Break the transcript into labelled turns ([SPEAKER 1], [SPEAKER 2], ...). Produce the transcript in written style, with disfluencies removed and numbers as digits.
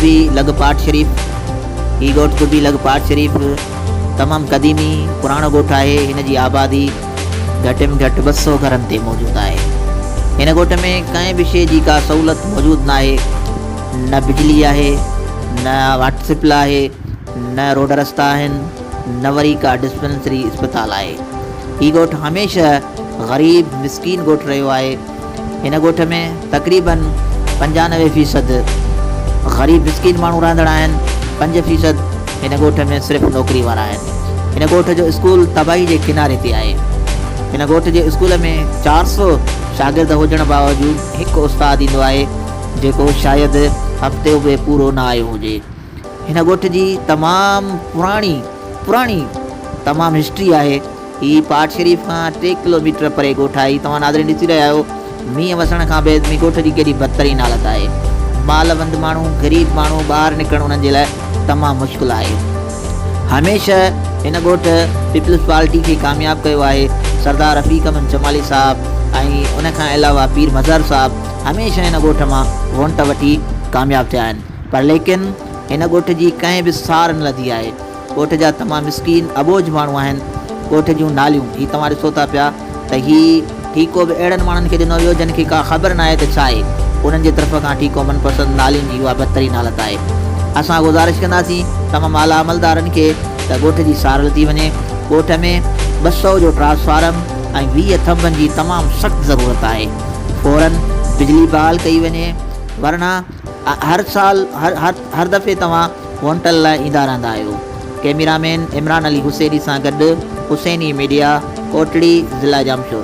[SPEAKER 1] دبي لڳ پاٽ شريف، هي ڳوٺ دبي لڳ پاٽ شريف تمام قديمي پراڻو ڳوٺ آهي. هن جي آبادي گهٽ ۾ گهٽ 200 گهرن تي موجود آهي. هن ڳوٺ ۾ ڪنهن به شيء جي ڪا سهولت موجود ناهي. نه بجلي آهي، نه واٽر سپلاء آهي، نه روڊ رستا آهن، نه وري ڪا ڊسپينسري اسپتال آهي. هي ڳوٺ هميشه غريب مسڪين ڳوٺ رهيو آهي. هن ڳوٺ ۾ تقريبن 95 فيصد غريب مسڪين ماڻهو رهندڙ آهن، 5 فيصد هن ڳوٺ ۾ صرف نوڪري وارا آهن. هن ڳوٺ جو اسڪول تباهي جي ڪناري تي آهي. هن ڳوٺ جي اسڪول ۾ 400 شاگرد هجڻ باوجود هڪ استاد ايندو آهي، جيڪو شايد هفتو به پورو نه آيو هجي. هن ڳوٺ جي تمام پراڻي پراڻي تمام هسٽري آهي. هي پاٽ شريف کان 3 ڪلوميٽر پري ڳوٺ آهي. توهان ناظرين ڏسي رهيا آهيو مينهن وسڻ کان بعد ۾ ڳوٺ جي ڪيڏي بدترين حالت آهي. مال وند ماڻهو، غريب ماڻهو ٻاهر نڪرڻ انهن جي لاء تمام مشڪل آهي. هميشه هن ڳوٺ پيپلز پارٽي کي ڪامياب ڪيو آهي. سردار رفيق احمد جمالي صاحب ۽ ان کان علاوه پير مظهر صاحب هميشه هن ڳوٺ مان وونٽ وٺي ڪامياب ٿيا آهن. پر ليڪن هن ڳوٺ جي ڪنهن به سار نه لڌي آهي. ڳوٺ جا تمام مسڪين اٻوجهه ماڻهو آهن. ڳوٺ جون ناليون هي توهان ڏسو ٿا پيا ته هي ٺيڪو به اهڙن ماڻهن کي ڏنو ويو جن کي ڪا خبر ناهي ته ڇا آهي. انهن جي طرف کان ٺيڪو من پسند نالين جي اها بدترين حالت آهي. اسان گذارش ڪنداسين تمام اعليٰ عملدارن کي ته ڳوٺ جي سار لڌي وڃي. ڳوٺ ۾ 200 جو ٽرانسفارم ۽ 20 ٿنڀن جي تمام سخت ضرورت آهي. فورن بجلي بحال ڪئي وڃي ورنه هر سال هر هر دفعي توهان وونٽن لاء ايندا رهندا آهيو. ڪئميرا مين عمران علي حسيني سان گڏ حسيني ميڊيا، ڪوٽڙي، ضلع ڄامشورو.